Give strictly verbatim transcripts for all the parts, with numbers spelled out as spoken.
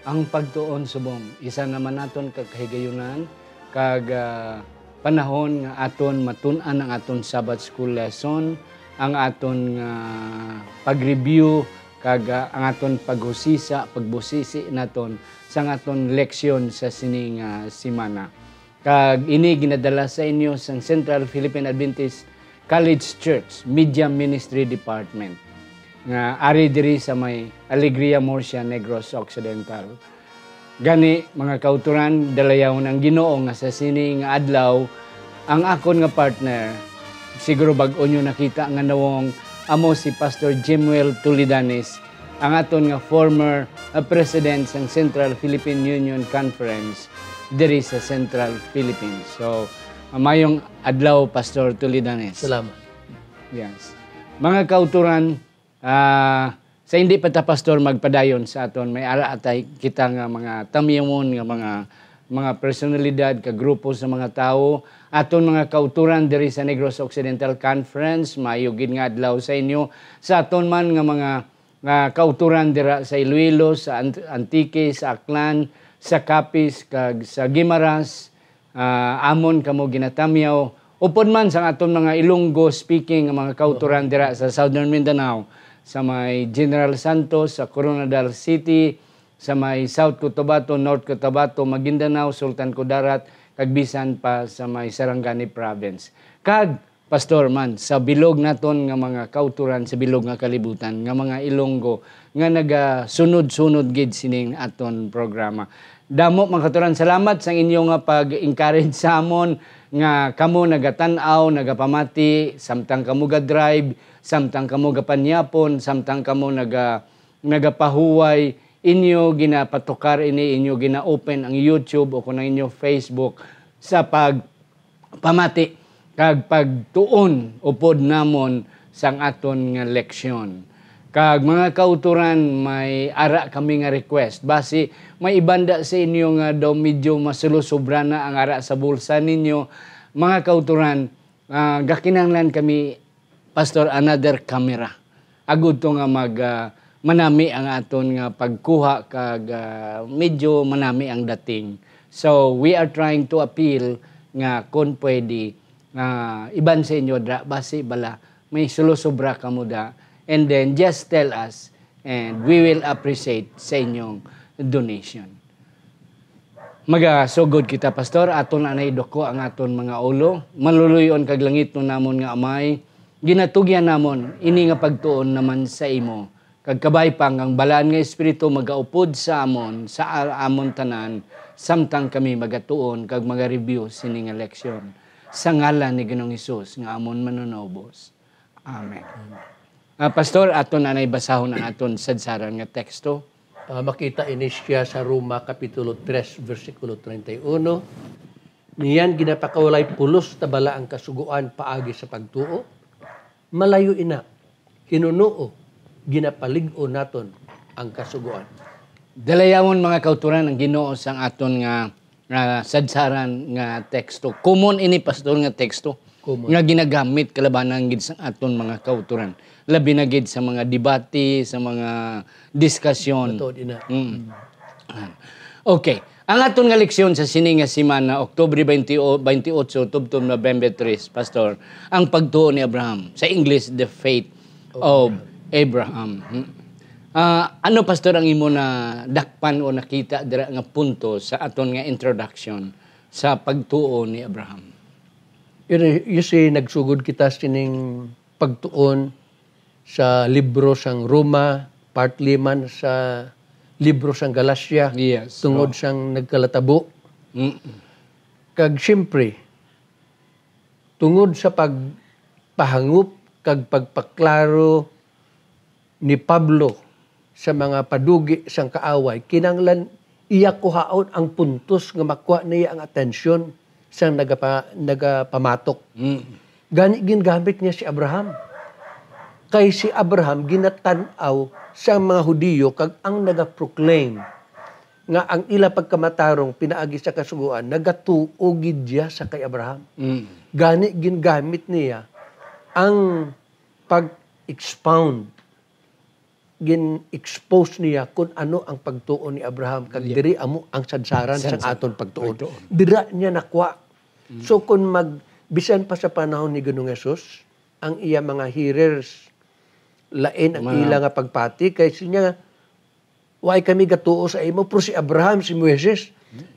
Ang pagtuon subong isa naman naton ka kahigayunan kag, ah, panahon nga aton matun-an ang aton Sabbath School lesson, ang aton nga pag-review kag, ah, ang aton paghusisa, pagbusisi naton sang aton leksyon sa sini nga semana. Kag ini ginadala sa inyo sang Central Philippine Adventist College Church Media Ministry Department nga ari diri sa may Alegria, Murcia, Negros Occidental. Gani, mga kauturan, dalayawon ang Ginoo nga sa sini nga adlaw ang akon nga partner, siguro bag-o nyo nakita nga nawong, amo si Pastor Jemuel Tulidanes, ang aton nga former, uh, president sang Central Philippine Union Conference diri sa Central Philippines. So, uh, mayong adlaw, Pastor Tulidanes. Salamat. Yes. Mga kauturan, ah, sa hindi pa ta, Pastor, magpadayon sa aton, may ara atay kita nga mga tamyamon, nga mga, mga personalidad, ka grupo sa mga tawo, aton mga kauturan diri sa Negros Occidental Conference, maayo gid nga adlaw sa inyo. Sa aton man nga mga, nga kauturan dira sa Iloilo, sa Ant-, Antique, sa Aklan, sa Capiz, kag sa Guimaras, ah, amon kamo ginatamyaw. Upod man sang aton mga Ilonggo speaking nga mga kauturan dira sa Southern Mindanao, sa may General Santos, sa Koronadal City, sa may South Cotabato, North Cotabato, Maguindanao, Sultan Kudarat, kag bisan pa sa may Sarangani Province. Kag, Pastor, man, sa bilog naton nga mga kauturan, sa bilog nga kalibutan, nga mga Ilonggo, nga nagasunod-sunod gid sining aton programa. Damo, mga kauturan, salamat sa inyo nga pag-encourage sa amon, nga kamo nagatan-aw, nagapamati, samtang kamo ga-drive, samtang kamo gapanyapon, samtang kamo naga-, nagapahuway, inyo ginapatukar ini, inyo gina-open ang YouTube o kung ang inyo Facebook sa pagpamati kag pagtuon upod namon sang aton nga leksyon. Kag mga kauturan, may ara kami nga request. Basi may iban da sa inyo nga daw medyo masulosobra na ang ara sa bulsa ninyo. Mga kauturan, ah, gakinahanglan kami, Pastor, another camera. Agud to nga mag, ah, manami ang aton nga pagkuha kag, ah, medyo manami ang dating. So, we are trying to appeal nga kung pwede, ah, iban sa inyo dra, basi bala may sulosobra kamo da. And then, just tell us and we will appreciate sa inyong donation. Magasugod kita, Pastor. Aton anay iduko ang aton mga ulo. Maluloy-on kag langitnon namon nga Amay, ginatugyan namon ini nga pagtuon naman sa imo. Kag kabay pa nga ang Balaan nga Espiritu magaupod sa amon, sa al-, amon tanan, samtang kami magatuon kag magareview sini nga leksyon. Sa ngalan ni Ginoong Hesus nga amon Manunubos. Amen. Ah, Pastor, aton anay basahon ang aton sadsaran nga teksto. Ah, makita ini siya sa Roma Kapitulo tres, bersikulo treinta y uno. Niyan ginapakawalay pulos ta bala ang Kasugoan paagi sa pagtuo? Malayo ina. Hinunuo, ginapalig-on naton ang Kasugoan. Dalayawon, mga kauturan, ang Ginoo sang aton nga, nga sadsaran nga teksto. Common ini, Pastor, nga teksto Common. Nga ginagamit kalabanan gid sa aton mga kauturan. Labi na gid sa mga debate, sa mga diskasyon. Matuod ina. Mm. Mm. Ah. Okay. Ang aton nga leksyon sa sini nga semana, Oktubre twenty, twenty-eight, tubtob November three, Pastor, ang pagtuo ni Abraham. Sa English, the faith of Abraham. Hmm. Ah, ano, Pastor, ang imo na dakpan o nakita dira nga punto sa aton nga introduction sa pagtuo ni Abraham? Iri, you see, nagsugod kita sining pagtuon sa libro sang Roma, partly man sa libro sang Galacia, Yes, tungod oh. sang nagkalatabo. Mm-mm. Kag siyempre, tungod sa pagpahangop kag pagpaklaro ni Pablo sa mga padugi sang kaaway, kinahanglan iya kuhaon ang puntos nga makuha niya ang atensyon sang nagapa-, nagapamatok. Mm. Gani gingamit niya si Abraham. Kay si Abraham ginatan-aw sang mga Hudiyo kag ang nagaproclaim nga ang ila pagkamatarong pinaagi sa Kasugoan, nagatuo gid iya sa kay Abraham. Mm. Gani gingamit niya ang pag-expound gin-expose niya kung ano ang pagtuo ni Abraham, kag Yeah. diri amo ang sadsaran Sa sang aton pagtuon. pagtuon. Dira niya nakuha. So, kung mag, bisan pa sa panahon ni Ginoong Jesus, ang iya mga hearers, lain ang Mga ila nga pagpati, kay siya, "Why kami gatuo sa imo?" Pero si Abraham, si Moises.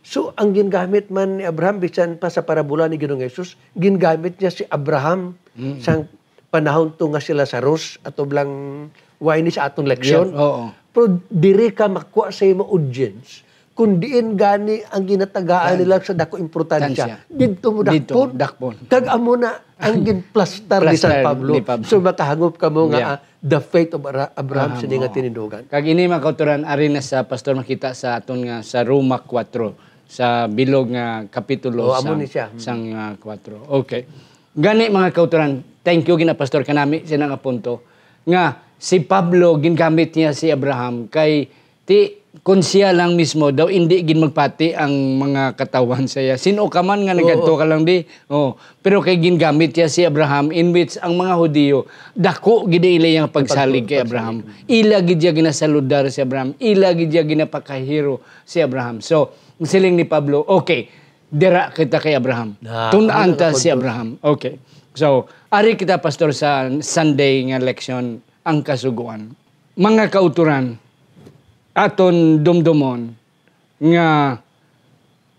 So, ang gingamit man ni Abraham, bisan pa sa parabola ni Ginoong Jesus, gingamit niya si Abraham Mm. sang panahon to nga si Lazarus, ato blang, why ni sa aton leksyon? Yeah, oo. Pero diri ka makuha sa imo audience kung diin gani ang ginatagaan Tan- nila sa dako importansya. Tansya. Didto mo Didto, dakpon. dakpon. Kag amo na ang ginplastar ni San Plastar Pablo. ni Pablo. So makahangop kamo nga Yeah. ah, the faith of Ara- Abraham Abraham, sini nga oo. tinindugan. Kag ini, mga kauturan, ari na sa pastor makita sa aton nga sa Roma kuwatro, sa bilog nga kapitulo Oh, amo sang, ni siya. sang ah, kuwatro. Okay. Gani, mga kauturan, thank you gina pastor kanami sa nga punto nga si Pablo gingamit niya si Abraham kay ti kun siya lang mismo daw indi gid magpati ang mga katawhan sa iya. Sino ka man nga Oo. nagadto ka lang di? Oh, pero kay gingamit niya si Abraham in which ang mga Hudiyo dako gid ang ila yang pagsalig kay Abraham. Ila gid iya ginasaludar si Abraham. Ila gid iya ginapakahiro si Abraham. So, ang siling ni Pablo, okay, dira kita kay Abraham. Na, Tun-an ano ta na si punto? Abraham. Okay. So, ari kita, Pastor, sa Sunday nga leksyon, ang Kasugoan. Mga kauturan, aton dumdumon nga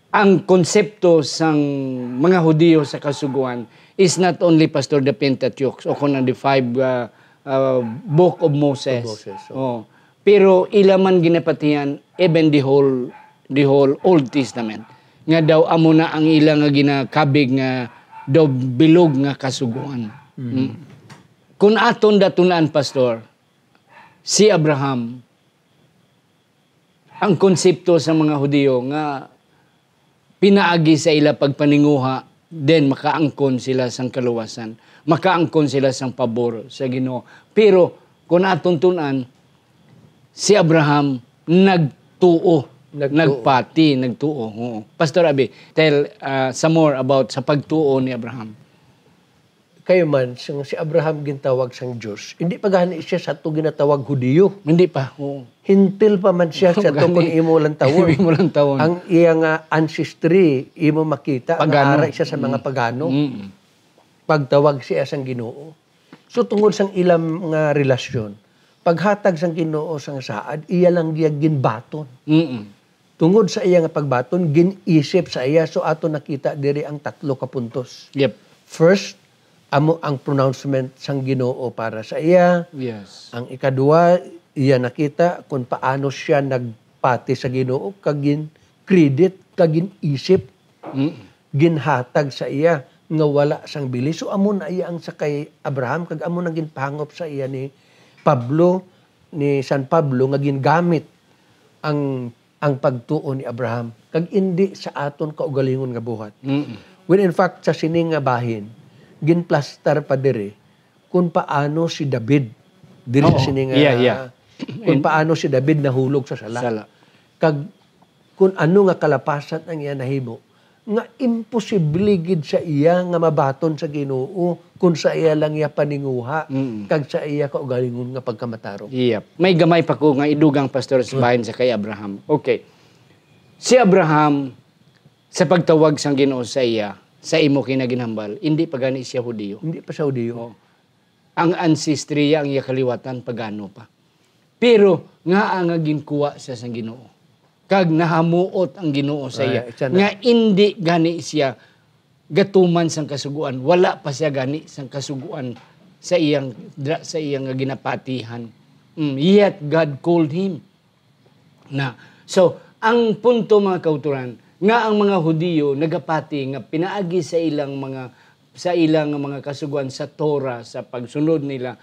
ang konsepto sang mga Hudiyo sa Kasugoan is not only, Pastor, the Pentateuch o kung ang the five uh, uh, book of Moses. Of Moses, so. Oh. Pero ila man ginapatihan even the whole the whole Old Testament nga daw amo na ang ila nga ginakabig nga daw bilog nga kasugoan. Mm. Kung aton datun-an, Pastor, si Abraham, ang konsepto sa mga Hudiyo nga pinaagi sa ila pagpaninguha, then makaangkon sila sang kaluwasan, makaangkon sila sang pabor sa Ginoo. Pero kung aton tun-an, si Abraham nagtuo, Nagtuo. nagpati, nagtuo. Oo. Pastor Abi, tell uh, some more about sa pagtuo ni Abraham. Kayo man, sang si Abraham gintawag sang Dios, hindi pa gani siya sa ato ginatawag Hudiyo. Hindi pa. Oo. Hintil pa man siya sa ato kung imo lang tawon. Imo lang tawon. Ang iya nga ancestry, imo makita, Pagano. nga ara siya sa mga Mm. pagano. Mm. Pagtawag siya sang Ginoo. So, tungod sang ilang nga relasyon, paghatag sang Ginoo sang saad, iya lang giya ginbaton. Mm. Tungod sa iya nga pagbaton, gin-isip sa iya. So, ato nakita diri ang tatlo ka puntos. Yep. First, amo ang pronouncement sang Ginoo para sa iya. Yes. Ang ikaduha, iya nakita kung paano siya nagpati sa Ginoo, kag gin-credit, kag gin-isip, Mm. ginhatag sa iya nga wala sang bili. So, amo na iya ang sa kay Abraham, kag amo na ginpahangop sa iya ni Pablo, ni San Pablo, nga gingamit ang ang pagtuo ni Abraham, kag indi sa aton kaugalingon nga buhat. Mm. When in fact, sa sini nga bahin, ginplastar pa diri kung paano si David diri sa Oo. sini nga Yeah, yeah. kung In- paano si David nahulog sa sala. Sala. Kag kung ano nga kalapasan ang iya nahimo, nga imposible gid sa iya nga mabaton sa Ginoo kung sa iya lang iya paninguha Mm. kag sa iya kaugalingon nga pagkamatarong. Yep. May gamay pa ko nga idugang, Pastor, sa bahin sa kay Abraham. Okay. Si Abraham, sa pagtawag sang Ginoo sa iya, sa imo kinaginhambal, hindi pa gani siya Hudiyo. Hindi pa siya Hudiyo. Oo. Ang ancestry niya, ang iya kaliwatan, pagano pa. Pero ngaa nga ginkuha siya sang Ginoo, kag nahamuot ang Ginoo sa iya, Ay, siya na. nga indi gani siya gatuman sang kasugoan, wala pa siya gani sang kasugoan sa iyang dra-, sa iyang nga ginapatihan. Mm, yet God called him. Na. So, ang punto, mga kauturan, nga ang mga Hudiyo nagapati nga pinaagi sa ilang mga, sa ilang mga kasugoan sa Torah, sa pagsunod nila,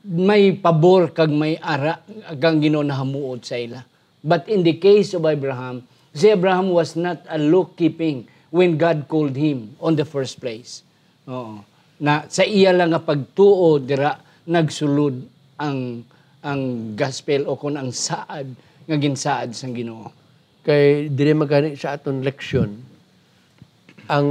may pabor kag may ara kang Ginoo nahamuot sa ila. But in the case of Abraham, si Abraham was not a law-keeping when God called him on the first place. Oo. Na sa iya lang nga pagtuo dira nagsulod ang, ang gospel o kun ang saad nga ginsaad sang Ginoo. Kay diri man gani sa aton leksyon ang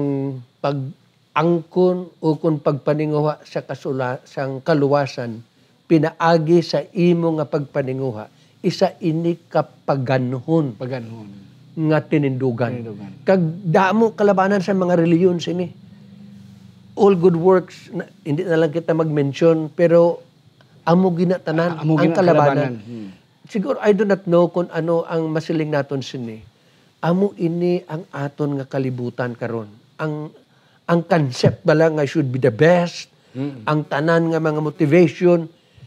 pag-angkon o kun pagpaninguha sa kasula-, sang kaluwasan pinaagi sa imo nga pagpaninguha, isa ini ka paganhon Paganhon. nga tinindugan. Tinindugan. Kag damo kalabanan sa mga reliyon sini. All good works, na, hindi na lang kita mag-mention, pero amo ginatanan Amo ang gina-, kalabanan. kalabanan. Hmm. Siguro, I do not know kung ano ang masiling naton sini. Amo ini ang aton nga kalibutan karon. Ang, ang concept bala nga should be the best, Mm. ang tanan nga mga motivation,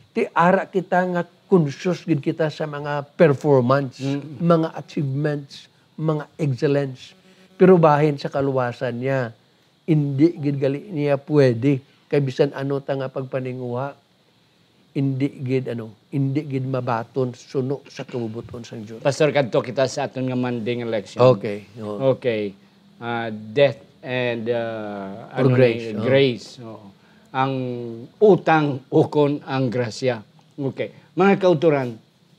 ti ara kita nga conscious gid kita sa mga performance, Mm. mga achievements, mga excellence. Pero bahin sa kaluwasan niya, indi gid gali niya pwede. Kay bisan ano ta nga pagpaninguha, indi gid, ano, indi gid mabaton suno sa kabubot-on sang Dios. Pastor, kadto kita sa aton nga Monday nga leksyon. Okay, oo. Okay. Ah, death and, ah, Or ano grace, ni, oo. grace, oo. Ang utang ukon ang grasya. Okay. Mga kauturan,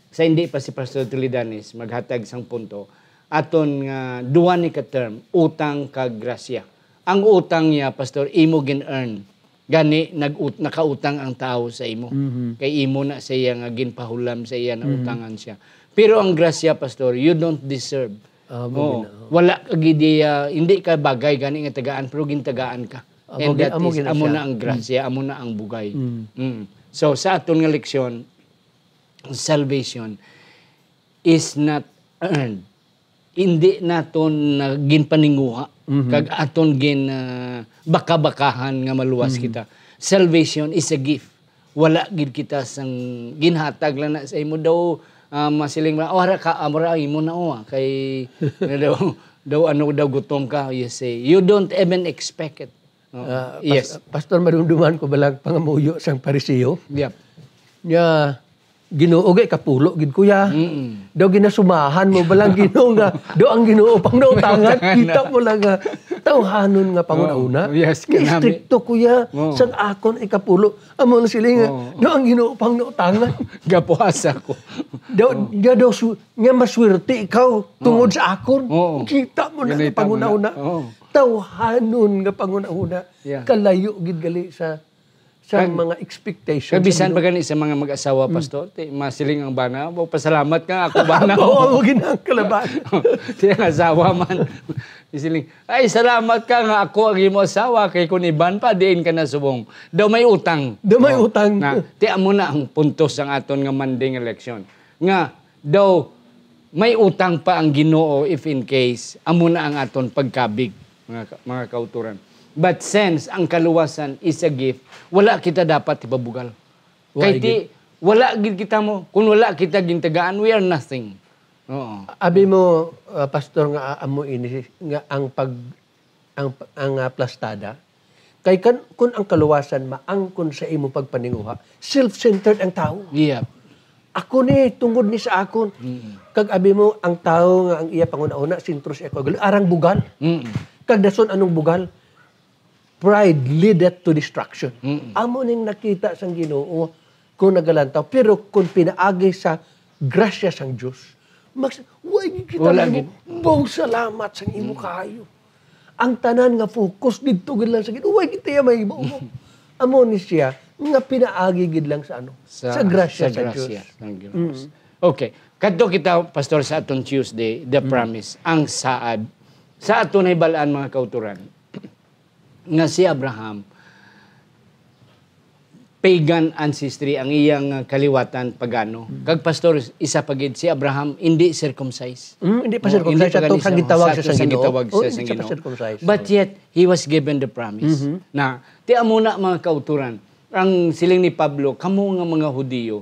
sa hindi pa si Pastor Trillanes maghatag sang punto, aton nga duwa ni ka term, utang kag grasya. Ang utang niya, Pastor, imo gin-earn. Gani, nag-ut-, nakautang ang tawo sa imo. Mhm. Kay imo na sa iya nga ginpahulam sa iya, Mhm. nautangan siya. Pero ang grasya, Pastor, you don't deserve. Ah, amo Oo. gina-, oo. Wala ka gid, ah, hindi ka bagay gani nga tagaan, pero gintagaan ka. Amo And gi-, that amo is, gina amo siya. na ang grasya, amo na ang bugay. Mm. Mm. So, sa aton nga leksyon, salvation is not earned. Hindi naton na ginpaninguha, Mhm. kag aton gin, ah, baka-bakahan nga maluwas Mhm. kita. Salvation is a gift. Wala gid kita sang ginhatag lang na sa imo daw, ah, masiling mo, "Oh, ara ka, amo ra imo na, oh, ah, kay, daw, daw, ano, daw gutom ka," you say. You don't even expect it. Oo. Ah, pas-, Yes. Pastor, madumduman ko bala ang pangamuyo sang Pariseo. Yep. Nya, Ginoo, gay kapulo gid ko ya. Mm-mm. Daw ginasumahan mo bala ang Ginoo nga, daw ang Ginoo pang nautangan, Nautangan na. kita mo lang nga, tawhanon nga panghunahuna. Oh, yes, Nga kanami. istrikto ko ya, Oh. sang akon ikapulo. Amo ang siling nga, Oh. daw ang Ginoo pang nautangan. Gapuhasa ko. Daw, Oh. nga daw su-, nga maswerte ikaw tungod Oh. sa akon. Oh. Kita mo na Ganito nga panghunahuna. mo na. Oh. Tawhanon nga panghunahuna. Yeah. Kalayo gid gali sa, sa Kag-, mga expectations kag bisan sa Ginoo. pa gani sa mga mag-asawa, Mm. Pastor, ti, masiling ang bana, "Wow, pasalamat ka nga ako bana." Oo, amo gid ang kalaban. Ti ang asawa man, masiling, "Ay, salamat ka nga ako ang imo asawa, kay kun iban pa, diin ka na subong." Daw may utang. Daw may Oh, utang. na, ti amo na ang punto sang aton nga Monday nga leksyon. Nga, daw may utang pa ang Ginoo if in case amo na ang aton pagkabig, mga ka-, mga kauturan. But since ang kaluwasan is a gift, wala kita dapat ipabugal. Wa Kay gid. ti, wala gid kita mo, kung wala kita gintagaan, we are nothing. Oo. Abi mo, ah, Pastor, nga amo ini, nga ang pag-, ang, ang, ah, plastada, kay kan-, kun ang kaluwasan maangkon sa imong pagpaninguha, self-centered ang tawo. Yeah. "Ako ni, tungod ni sa akon." Mm. Kag abi mo, ang tawo nga ang iya panghunahuna, sentro sa iya kaugalingon, arang bugal. Mm. Kag dason anong bugal? "Pride leadeth to destruction." Mm. Amo ning nakita sang Ginoo kung nagalantaw. Pero kung pinaagi sa grasya sang Dios, mas, way gid kita Wala mahimo. gid. Baw salamat sang imo Mm. kaayo. Ang tanan nga focus didto gid lang sa Ginoo, way gid tayo mahimo mo. Amo ni siya nga pinaagi gid lang sa ano, Sa, sa grasya sa sa grasya Dios. ng Dios. Mm. Okay. Kadto kita, Pastor, sa aton Tuesday, the Mm. promise, ang saad. Sa aton nahibal-an, mga kauturan, nga si Abraham, pagan ancestry, ang iyang, uh, kaliwatan pagano. Mm. Kag, Pastor, isa pa gid, si Abraham hindi circumcised. Mm, hindi pa Oh, circumcised. hindi pa Sa gani to, sa siya, gitawag sa siya to, sang sa Ginoo. gitawag Oh, siya hindi sang siya pa Ginoo. circumcised. But Oh. yet, he was given the promise. Mhm. Na, ti amo na, mga kauturan, ang siling ni Pablo, "Kamo nga mga Hudiyo,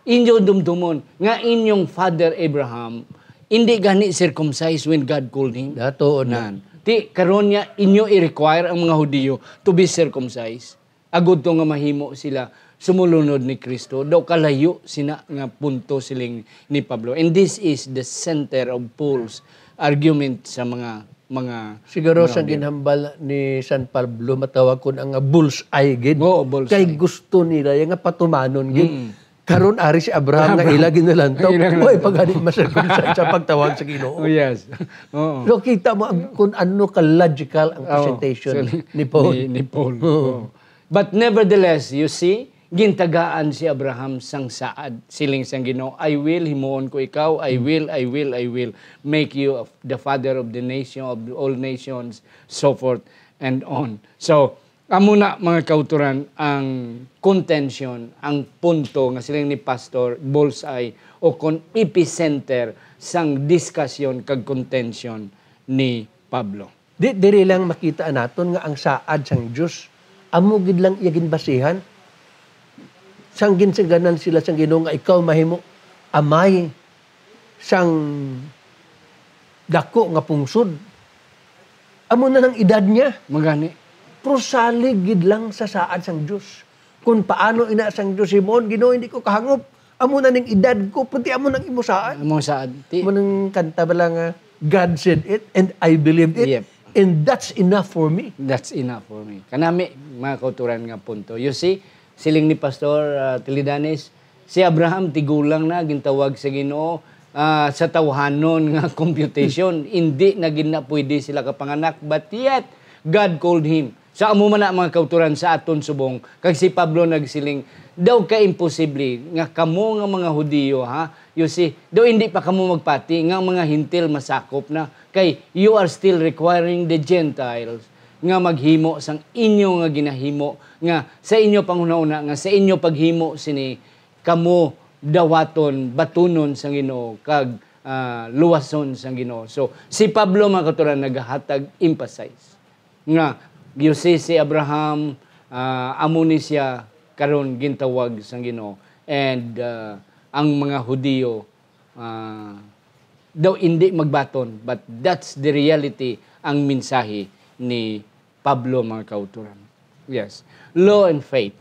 inyo dumdumon nga inyong father Abraham, hindi gani circumcised when God called him." Dato na. Nan. Ti, karon niya, inyo i-require ang mga Hudiyo to be circumcised. Agud to nga mahimo sila sumulunod ni Kristo. Daw kalayo sina nga punto siling ni Pablo. And this is the center of Paul's argument sa mga, mga, Siguro mga sa Hudiyo. ginhambal ni San Pablo, matawag ko na nga bullseye gid. Oo, bullseye. Kay gusto nila yung nga patumanon gid. Mm. Karon ari si Abraham nga Abraham. ila ginalantaw. Ila ginalantaw. Oy, pagani masirkunsa sa pagtawag sa Ginoo. Oh, yes. Oo. So, kita mo ang, kung ano ka logical ang Oo. presentation So, ni, ni Paul. ni, ni Paul. Oo. Oo. But nevertheless, you see, Gintagaan si Abraham sang saad. Siling sang Ginoo, "I will, himuon ko ikaw. I will, I will, I will make you a- the father of the nation, of all nations," so forth and on. So, amo na, mga kauturan, ang contention, ang punto nga siling ni Pastor, bullseye, o kon epicenter sang diskusyon kag contention ni Pablo. Di, diri lang makita naton nga ang saad sang Dios amo gid lang iya ginbasihan. Sang ginsingganan sila sang Ginoo nga ikaw mahimo amay sang dako nga pungsod. Amo na nang edad niya. Magani. Pero salig gid lang sa saad sang Dios. Kung paano ina sang Dios, Simon, Ginoo, hindi ko kahangop. Amo na ning edad ko, pati amo nang imo saad. Amo saad. Ti- Amo nang kanta bala nga, "God said it, and I believed it, Yep. and that's enough for me." That's enough for me. Kanami, mga kauturan nga punto. You see, siling ni Pastor, ah, Tilidanes, si Abraham, tigulang na, gintawag sa Ginoo, ah, sa tawhanon nga computation. Hindi na gid na pwede sila kapanganak, but yet, God called him. Sa amo man na, mga kauturan, sa aton subong, kag si Pablo nagsiling, "Daw ka imposible nga kamo nga mga Hudiyo, ha? You see, daw hindi pa kamo magpati nga ang mga Hentil masakop na, kay you are still requiring the Gentiles nga maghimo sang inyo nga ginahimo, nga sa inyo panghunahuna, nga sa inyo paghimo sini, kamo dawaton, batunon sang Ginoo, kag, ah, luwason sang Ginoo." So, si Pablo, mga kauturan, nagahatag emphasize nga, you see, si Abraham, ah, amo ni siya karon gintawag sang Ginoo. And, ah, ang mga Hudiyo, ah, daw hindi magbaton, but that's the reality, ang mensahe ni Pablo, mga kauturan. Yes. Law and faith,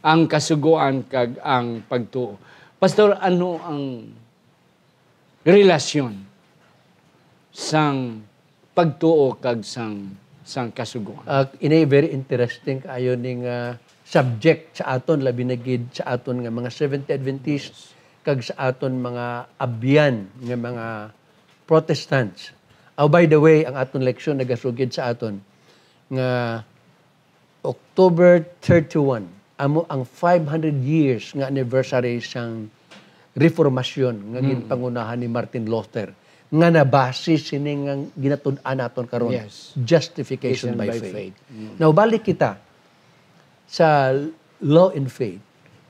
ang kasugoan kag ang pagtuo. Pastor, ano ang relasyon sang pagtuo kag sang, sang kasugoan? Ah, ini very interesting kaayo ning, ah, subject sa aton, labi na gid sa aton nga mga Seventh-day Adventist, Yes. kag sa aton mga abyan nga mga Protestants. Oh, by the way, ang aton leksyon nagasugid sa aton nga October thirty-one, amo ang five hundred years nga anniversary sang Reformasyon nga Mm. ginpangunahan ni Martin Luther, nga nabase sini nga ginatud-an naton karon, Yes. justification Justification by by faith. faith. Mm. Now, balik kita sa law and faith.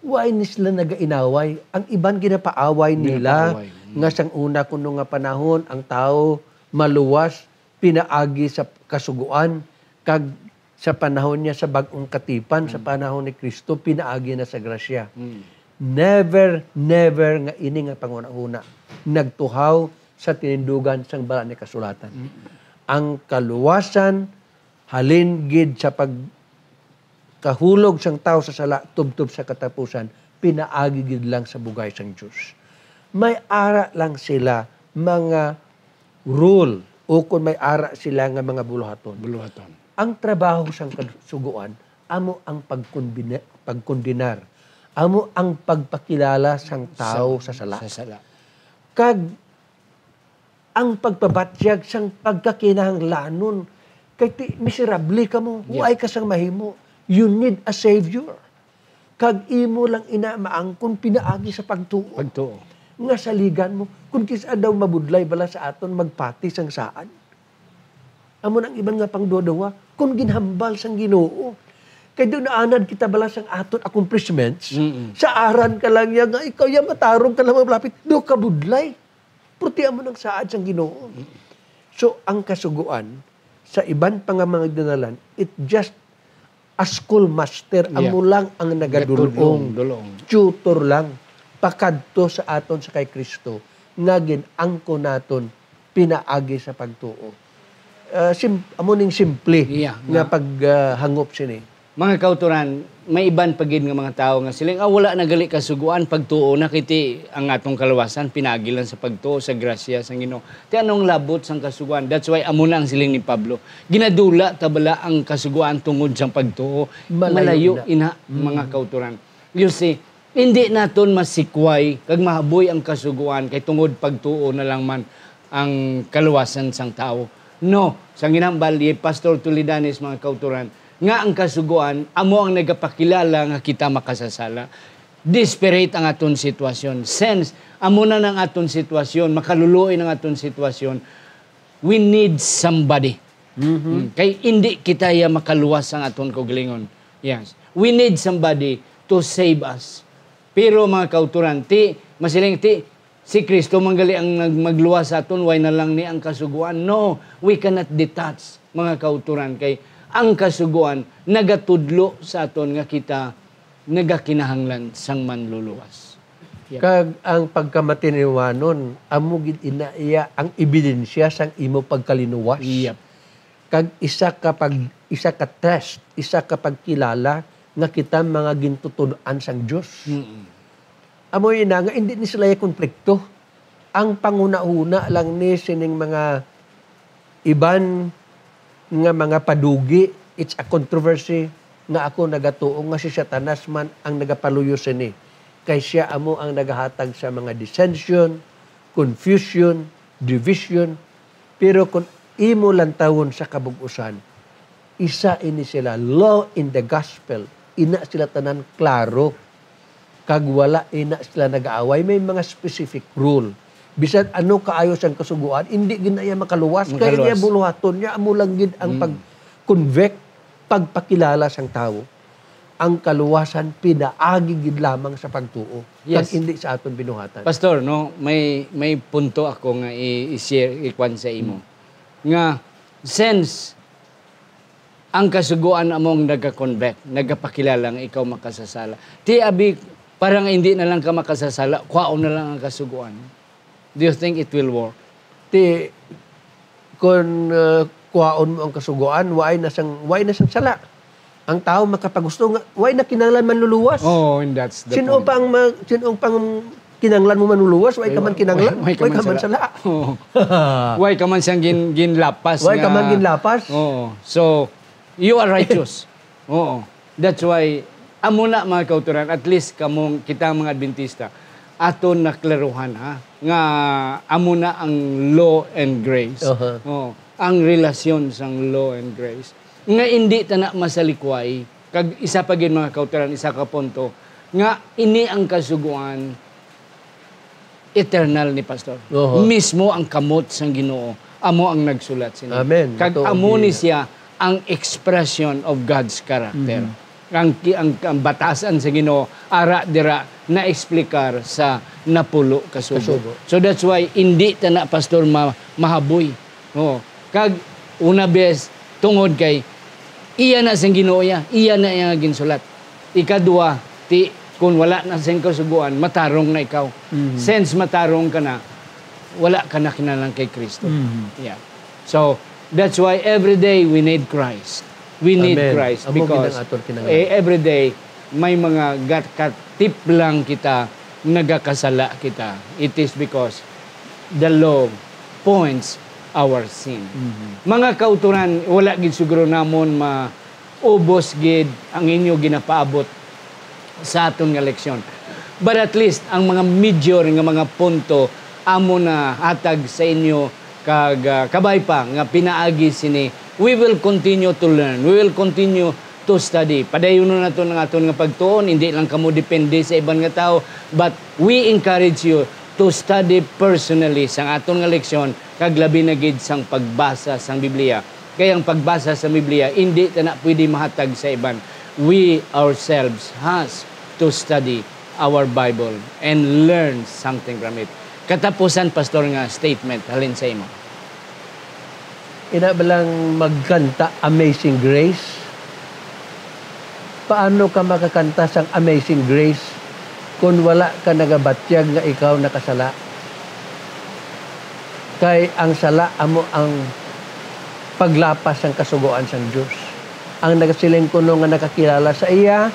Why ni sila nagainaway? Ang iban ginapaaway nila Ginapaaway. Mm. nga sang una kuno nga panahon ang tawo maluwas pinaagi sa kasugoan, kag sa panahon niya sa bag-ong katipan, sa Mm. panahon ni Kristo, pinaagi na sa grasya. Mm. Never, never nga ini nga panghunahuna nagtuhaw sa tinindugan sang Balaan nga Kasulatan. Mm. Ang kaluwasan halin gid sa pagkahulog sang tawo sa sala tubtob sa katapusan, pinaagi gid lang sa bugay sang Dios. May ara lang sila mga rule, ukon may ara sila nga mga buluhaton. Buluhaton. Ang trabaho sang kasugoan amo ang pagkonbina-, pagkondenar, amo ang pagpakilala sang tawo Sa, sa sala. sa sala. Kag ang pagpabatyag sang pagkakinahanglanon, kay ti-, miserable kamo, Yeah. waay ka sang mahimo. You need a savior. Kag imo lang ina maangkon pinaagi sa pagtuo. Pagtuo. Nga saligan mo, kung kis-a daw mabudlay bala sa aton magpati sang saad. Amo nang iban nga pangduha-duha, kung ginhambal sang Ginoo. Kay daw naanad kita bala sang aton accomplishments, Mm-mm. sa aran ka lang niya nga ikaw ya matarong ka lang malapit, daw kabudlay. Pero ti amo nang saad sang Ginoo. So, ang kasugoan, sa iban pa nga mga dinalan, it just a schoolmaster, Yeah. amo lang ang nagadulong, Gatulong, dulong. tutor lang, pakadto sa aton sa kay Kristo, nga gin-angkon naton pinaagi sa pagtuo. Ah, sim-, amo ning simple Yeah, nga nga. pag, ah, hangop sini. Mga kauturan, may iban pa gid nga mga tawo nga siling, "Ah, wala na gali kasugoan, pagtuo na, kay ti ang atong kaluwasan pinaagi lang sa pagtuo sa grasya sang Ginoo." Ti anong labot sang kasugoan? That's why amo na ang siling ni Pablo. Ginadula ta bala ang kasugoan tungod sang pagtuo? Malayo Malayo na. ina, Mm. mga kauturan. You see, hindi naton masikway kag mahaboy ang kasugoan kay tungod pagtuo na lang man ang kaluwasan sang tawo. No, sang ginhambal ni Pastor Toledanes, mga kauturan, Nga ang Kasugoan amo ang nagapakilala nga kita makasasala. Desperate ang aton sitwasyon. Since amo na ang aton sitwasyon, makaluluoy ang aton sitwasyon, we need somebody. Mm, kay indi kita ya makaluwas sang aton kaugalingon. Yes. We need somebody to save us. Pero, mga kauturan, ti, masiling ti, si Kristo man gali ang nag-, magluwas sa aton, why na lang ni ang Kasugoan? No, we cannot detach, mga kauturan, kay ang Kasugoan nagatudlo sa aton nga kita nagakinahanglan sang Manluluwas. Yep. Kag ang pagkamatinuhanon, amo gid ina iya ang ebidensya sang imo pagkalinuwas. Yep. Kag isa ka pag-, isa ka test, isa ka pagkilala nga kita mga gintuton-an sang Dios. Mm-mm. Amo ina nga indi ni sila konflikto. Ang panghunahuna lang ni sining mga iban nga mga padugi, it's a controversy, nga ako nagatuo nga si Satanas man ang nagapaluyo sini, kay sia amo ang nagahatag sa mga dissension, confusion, division. Pero kung imo lantawon sa kabug-usan, isa ini sila, law in the gospel, ina sila tanan klaro. Kag wala ina sila nag-aaway. May mga specific rule. Bisan ano kaayo sang Kasugoan, indi gid na iya makaluwas. Kay iya Makaluwas. buluhaton niya, amo lang gid ang Mm. pag-convict, pagpakilala sang tawo. Ang kaluwasan pinaagi gid lamang sa pagtuo, kag Yes. indi sa aton binuhatan. Pastor, no, may, may punto ako nga i-, i-share, ikuan sa imo. Mm. Nga, since ang Kasugoan amo ang nagakonvict, nagapakilala nga ikaw makasasala. Ti abi, parang hindi na lang ka makasasala, kwaon na lang ang Kasugoan. Do you think it will work? Ti, kun, uh, kwaon mo ang Kasugoan, waay na sang, waay na sang sala. Ang tawo makapagusto nga, waay na kinahanglan manluluwas. Oh, and that's the Sino point. pa ang ma-, sino ang pang kinahanglan mo manluluwas? Waay ka Ay, man wa-, kinahanglan? waay, waay ka Waay man ka man sala. sala. Oo. Waay ka man siyang gin-, ginlapas Waay ka nga man ginlapas. Oo. So, you are righteous. Oo. That's why, amo na, mga kauturan, at least kamong, kita mga Adventista, aton naklaruhan, ha, nga amo na ang law and grace. Aha. Oo. Ang relasyon sang law and grace. Nga indi ta na masalikway, kag isa pa gid, mga kauturan, isa ka punto, nga ini ang Kasugoan, eternal ni Pastor. Oho. Mismo ang kamot sang Ginoo amo ang nagsulat sini. Amen. Kag Matuod amo ni niya. siya ang expression of God's character. Mhm. Ang ki-, ang, ang batasan sa Ginoo ara dira na-explicar sa napulo ka sugo. Ka sugo. So that's why indi ta na, Pastor, ma-, mahaboy. Oo. Kag una bes, tungod kay iya na sang Ginoo iya, iya na iya nga ginsulat. Ikadua, ti, kun wala na sing Kasugoan, matarong na ikaw. Mhm. Since matarong ka na, wala ka na kinahanglan kay Kristo. Mhm. Yeah. So, that's why every day we need Christ. We need Amen. Christ Amo gid ang because, aton kinahanglan. eh, every day may mga gat-, katiplang kita, nagakasala kita. It is because the law points our sin. Mhm. Mga kauturan, wala gid siguro namon maubos gid ang inyo ginapaabot sa aton nga leksyon. But at least, ang mga major nga mga punto amo na hatag sa inyo kag, ah, kabay pa nga pinaagi sini, we will continue to learn. We will continue to study. Padayunon naton ang aton nga pagtuon, hindi lang kamo depende sa iban nga tawo, but we encourage you to study personally sang aton nga leksyon, kag labi na gid sang pagbasa sang Biblia. Kay ang pagbasa sa Biblia, hindi ta na pwede mahatag sa iban. We ourselves has to study our Bible and learn something from it. Katapusan, Pastor, nga statement halin sa imo. Ina ba lang magkanta Amazing Grace? Paano ka makakanta sang Amazing Grace kun wala ka nagabatyag nga ikaw nakasala? Kay ang sala amo ang paglapas sang kasugoan sang Dios. Ang nagasiling kuno nga nakakilala sa iya,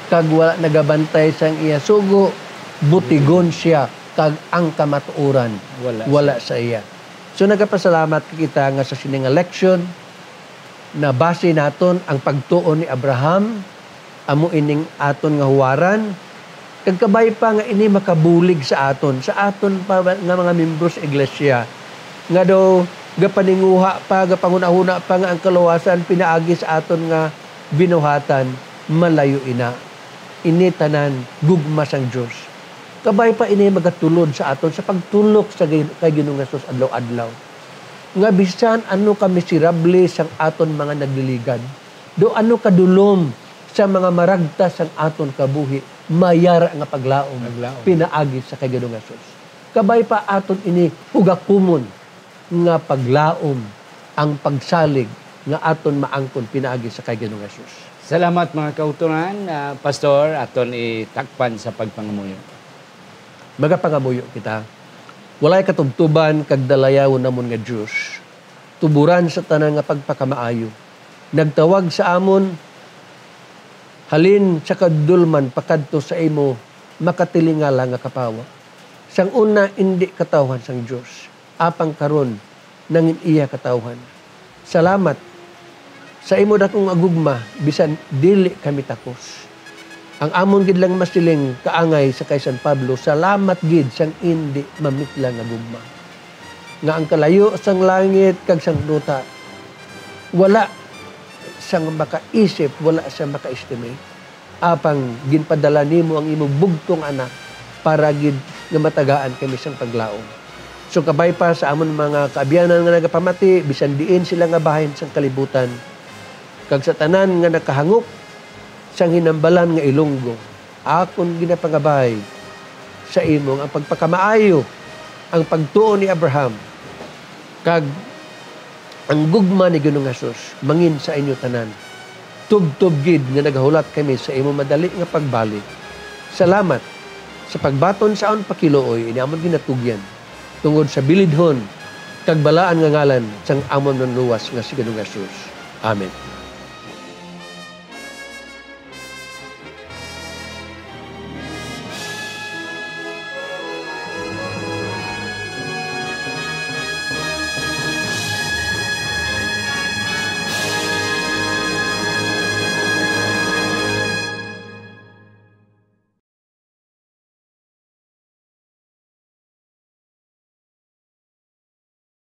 kag wala nagabantay sang iya sugo, butigon siya, kag ang kamatuoran Wala wala sa sa iya. So, nagapasalamat kita nga sa sini nga leksyon, nabasi naton ang pagtuo ni Abraham, amo ining aton nga huwaran, kag kabay pa nga ini makabulig sa aton, sa aton pa nga mga miyembro sa iglesia, nga daw gapaninguha pa, gapanghunahuna pa nga ang kaluwasan pinaagi sa aton nga binuhatan, malayo ina. Ini tanan gugma sang Dios. Kabay pa ini magatulod sa aton sa pagtulok sa gay-, kay Ginoong Jesus adlaw-adlaw. Nga bisan ano ka miserable sang aton mga nagliligad, do ano kadulom sa mga maragtas sang aton kabuhi, mayara nga paglaom, paglaom pinaagi sa kay Ginoong Jesus. Kabay pa aton ini hugakumon nga paglaom ang pagsalig nga aton maangkon pinaagi sa kay Ginoong Jesus. Salamat, mga kautoran. Ah, Pastor, aton itakpan sa pagpangamuyo. Magapangamuyo kita. Walay katubtuban kag dalayawon namon nga Dios, tuburan sa tanan nga pagpakamaayo, nagtawag sa amon halin sa kadulman pakadto sa imo makatilingala nga kapawa. Sang una, indi katawhan sang Dios, apang karon, nangin iya katawhan. Salamat sa imo dakong agugma, bisan dili kami takos. Ang amon gid lang masiling kaangay sa kay San Pablo, salamat gid sang indi mamitla nga gugma. Nga ang kalayo sang langit kag sang duta, wala sang makaisip, wala sang maka-estimate. Apang ginpadala nimo ang imo bugtong Anak para gid nga matagaan kami sang paglaom. So, kabay pa sa amon mga kaabyanan nga nagapamati, bisan diin sila nga bahin sang kalibutan, kag sa tanan nga nakahangop sang hinambalan nga Ilonggo, akon ginapangabay sa imo nga ang pagpakamaayo, ang pagtuo ni Abraham, kag ang gugma ni Ginoong Jesus mangin sa inyo tanan. Tubtob gid nga nagahulat kami sa imo madali nga pagbalik. Salamat sa pagbaton sa amon pakiluoy ini amon ginatugyan, tungod sa bilidhon kag balaan nga ngalan sang amon Manluwas nga si Ginoong Jesus. Amen.